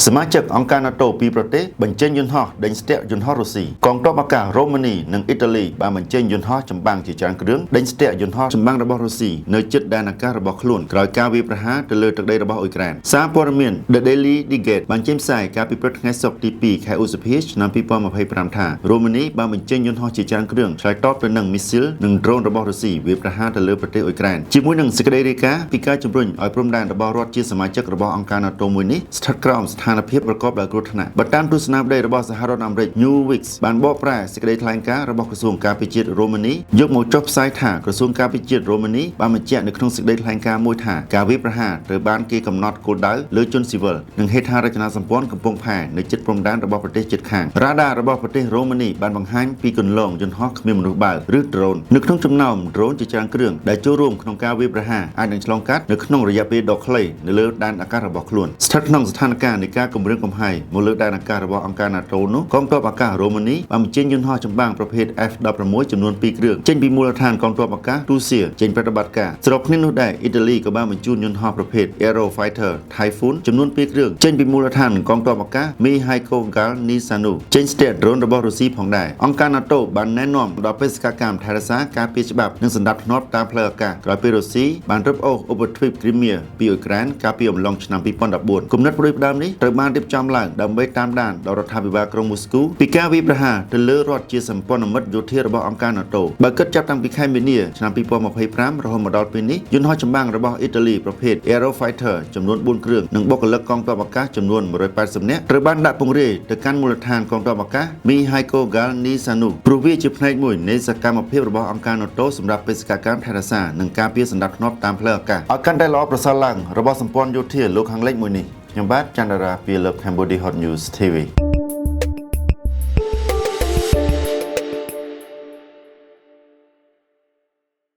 សមាជិកអង្គការ NATO ពីរប្រទេសបញ្ចេញយន្តហោះដេញស្ទាក់យន្តហោះរុស្ស៊ីកងទ័ពអាកាសរ៉ូម៉ានីនិងអ៊ីតាលីបានបញ្ចេញយន្តហោះចម្បាំងជាច្រើនគ្រឿងដេញស្ទាក់យន្តហោះចម្បាំងរបស់រុស្ស៊ីនៅជិតដែនអាកាសរបស់ខ្លួនក្រោយការវាយប្រហារទៅលើទឹកដីរបស់អ៊ុយក្រែនសារព័ត៌មាន The Daily Digit បានចេញផ្សាយកាលពីព្រឹកថ្ងៃសុក្រទី2ខែឧសភាឆ្នាំ2025ថារ៉ូម៉ានីបានបញ្ចេញយន្តហោះជាច្រើនគ្រឿងឆ្លើយតបទៅនឹងមីស៊ីលនិងដ្រូនរបស់រុស្ស៊ីវាយប្រហារទៅលើប្រទេសអ៊ុយក្រែនជាមួយនឹងសេចក្តីរាយការណ៍ពីការជំរុញឲ្យព្រំដែនរបស់រដ្ឋជាសមាជិករបស់អង្គការ NATO មួយនេះស្ថិតក្រោមស្ថានភាពប្រកបដោយគ្រោះថ្នាក់បើតាមទស្សនាវដ្តីរបស់សហរដ្ឋអាមេរិក Newsweek បានបកប្រែសេចក្តីថ្លែងការណ៍របស់ក្រសួងការពារជាតិរ៉ូម៉ានីយកមកចុះផ្សាយថាក្រសួងការពារជាតិរ៉ូម៉ានីបានបញ្ជាក់នៅក្នុងសេចក្តីថ្លែងការណ៍មួយថាការវាយប្រហារត្រូវបានគេកំណត់គោលដៅលើជនស៊ីវិលនិងហេដ្ឋារចនាសម្ព័ន្ធកំពង់ផែនៅជិតព្រំដែនរបស់ប្រទេសជិតខាងរ៉ាដារបស់ប្រទេសរ៉ូម៉ានីបានបង្ហាញពីគន្លងយន្តហោះគ្មានមនុស្សបើកឬដ្រូននៅក្នុងចំណោមដ្រូនជាច្រើនគ្រឿងដែលចូលរួមក្នុងការវាយប្រហារអាចនឹងឆ្លងកាត់នៅក្នុងរយៈពេលដ៏ខ្លីនៅលើដែនអាកាសរបស់ខ្លួនស្ថិតក្នុងស្ថានភាពនៃការគំរាមកំហែងមកលើដែនអាកាសរបស់អង្គការ NATO នោះកងទ័ពអាកាសរ៉ូម៉ានីបានបញ្ចេញយន្តហោះចម្បាំងប្រភេទ F-16 ចំនួន2គ្រឿងចេញពីមូលដ្ឋានកងទ័ពអាកាសទូសៀចេញប្រតិបត្តិការស្របគ្នានោះដែរអ៊ីតាលីក៏បានបញ្ជូនយន្តហោះប្រភេទ Eurofighter Typhoon ចំនួន2គ្រឿងចេញពីមូលដ្ឋានកងទ័ពអាកាស Mihail Kogalniceanu ចេញស្ទាក់ដ្រូនរបស់រុស្ស៊ីផងដែរអង្គការ NATO បានណែនាំដល់បេសកកម្មថែរក្សាការពារច្បាប់និងសណ្ដាប់ធ្នាប់តាមផ្លូវអាកាសក្រោយពេលរុស្ស៊ីបានរឹបអូសឧបទ្វីបគ្រីមៀពីអ៊ុយក្រែនកាលពីអំឡុងឆ្នាំ2014គំនិតផ្ដួចផ្ដើមនេះត្រូវបានរៀបចំឡើងដើម្បីតាមដានដល់រដ្ឋាភិបាលក្រុងមូស្គូពីការវាយប្រហារទៅលើរដ្ឋជាសម្ព័ន្ធមិត្តយោធារបស់អង្គការ NATO បើគិតចាប់តាំងពីខែមីនាឆ្នាំ2025រហូតមកដល់ពេលនេះយន្តហោះចម្បាំងរបស់អ៊ីតាលីប្រភេទ Eurofighter ចំនួន4គ្រឿងនិងបុគ្គលិកកងទ័ពអាកាសចំនួន180នាក់ត្រូវបានដាក់ពង្រាយទៅកាន់មូលដ្ឋានកងទ័ពអាកាស Mihail Kogalniceanu ព្រោះវាជាផ្នែកមួយនៃសកម្មភាពរបស់អង្គការ NATO សម្រាប់បេសកកម្មថែរក្សានិងការពារសណ្ដាប់ធ្នាប់តាមផ្លូវអាកាសឲ្យកាន់តែល្អប្រសើរឡើងរបស់សម្ព័ន្ធយោធាលោកខាងលិចមួយនេះខ្ញុំបាទចន្ទរាពីលើ Cambodia Hot News TV។